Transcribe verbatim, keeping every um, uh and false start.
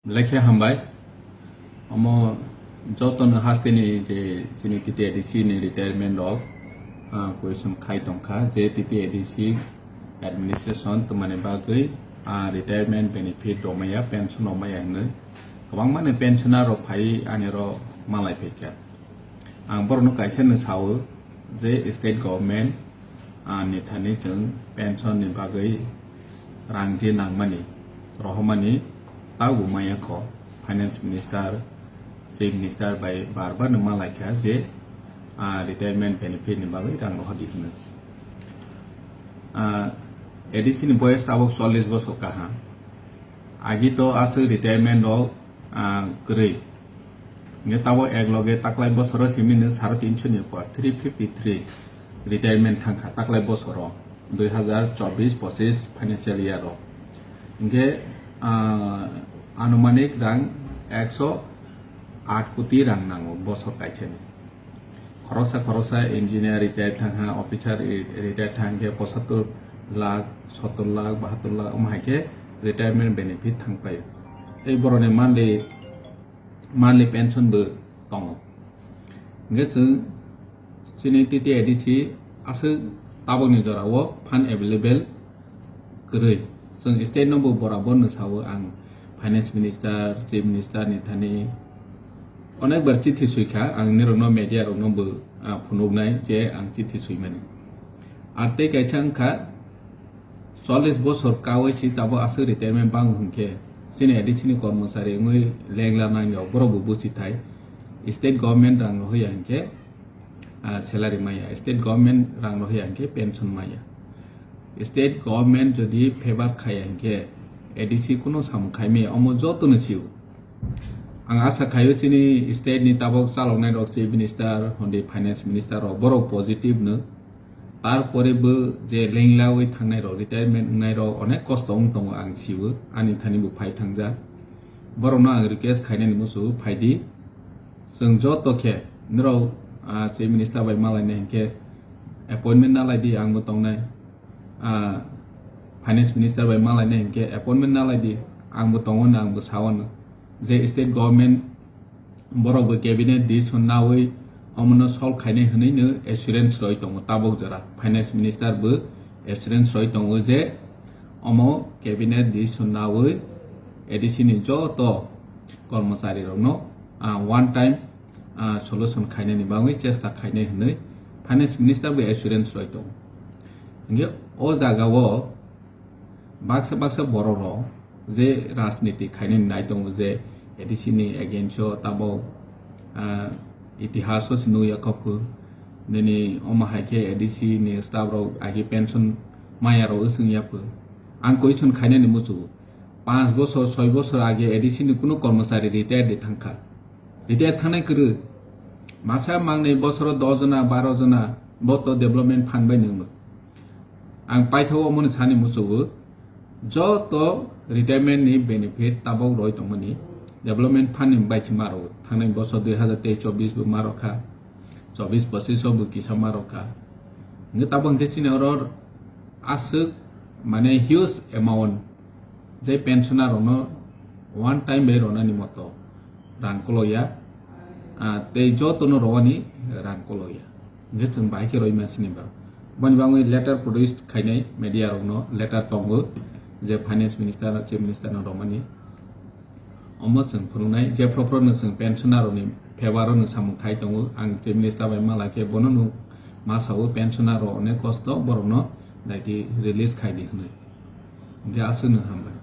Lekhe hambai. Omo jotono hasteni je chini T T A D C ni retirement rok, ah, question khai tongkha je T T A D C administration twmani bagwi, ah, retirement benefit romaya, pension romaya hinwi kwbangma ni pensioner rok phai ani ro malai phaikha. Ang borokno kaisa no sao je state government, ah, ni thani chwng pension ni bagwi rang je nangmani, rohormani taubo maya kho. Finance minister, chief minister bai bar bar no malaikha je, ah, retirement benefit ni bagwi rang rohordi hwnwi. Ah, A D C ni boyes tabok chollish bosor kaha. Agi to aswk retirement rok, ah, kwrwi. Hingke tabok ek loge taklai bosoro simi no saro tinso ni upor, three fifty three retirement thangkha taklai bosoro, dui hazar chobbish pochish financial year o. Hingke, ah, anumanik rang ekso aat koti rang nango bosor kaisa ni. Khoroksa khoroksa engineer retire thangha, officer retire thangkhe pochattor lakh, sottor lakh, bahattor lakh, omo hai khe retirement benefit thangpaio. Tei borokni monthly, monthly pension bo tongo. Hingke chwng chini T T A D C aswk tabokni jorao fund available kwrwi. Chwng state no bo borabor no sao, ang finance minister, chief minister ni thani onek bar chithi sui kha, ang nirokno media rokno bo, ah, phunuknai je ang chithi suimani. Ar tei kaisa wngkha, chollish bosor kaui si tabo aswk retirement bango hinkhe chini A D C ni kormochari wngwi lengla nang rok borok bo buchi thai. State government rang rohya hinkhe, ah, salary maya, state government rang rohya hinkhe pension maya. State government jodi favor khaya hinkhe A D C kuno samung khaimaya, omo jotono sio. Ang asa khaio chini state ni tabok chaloknai rok, chief minister, hondi finance minister rok, borok positive no. Tarpore bo je lenglawi thangnai rok, retirement wngnai rok onek kosto wng tongo, ang sio, ani thani bo phai thangjak. Borokno ang request khainani muchungo phaidi. Chwng joto khe norok, ah, chief minister bai malainai hinkhe appointment nalaidi, ang bo tongnai. Ah, finance minister bai malainai hinkhe appointment nalaidi, ang bo tongo, ang bo sao no. Je state government borok bo cabinet decision naui omono solve khainai hwnwi no assurance roi tongo tabok jora. Finance minister bo assurance roi tongo je omo cabinet decision naui A D C ni joto kormochari rokno, ah, one time, ah, solution khainani bagwi chesta khainai hwnwi finance minister bo assurance roi tongo. Hinkhe o jaga o baksa baksa borok rok je rajniti khainani nai tongo je A D C ni against o tabok, ah, itihas o se nukya kok nini omo hai khe A D C ni staff rok agi pension maya rok wswng ya phu. Ang question khainani muchungo, panch bosor, soi bosor age A D C ni kunu kormochari retire di thangkha. Retire thangnai kwrwi. Masa mangnai bosoro dos jona, baro jona bo to development fund bai nwngo. Ang paithago omono sani muchungo, joto retirement ni benefit tabok roi tongmani development fund ni bai se maro. Thangnai bosor dui hazar teis chobbish bo maro kha, chobbish pochish o bo kisa maro kha. Hingke tabok hingke chini oro aswk mane huge amount je pensioner rokno one time bai ronani moto rang koloya, ah, tei jotono rowani rang koloya. Hingke chwng bahai khe roima sini ba. Boni bagwi letter produce khainai media rokno letter tongo je finance minister, chief minister no romani. Omo chwng phunuknai je phro phro no chwng pensioner rokni favor o no samung khai tongo. Ang chief minister bai mala khe bono no ma sao pensioner rok onek kosto borokno daiti release khai di hwnwi. Hingke aswk no hambai.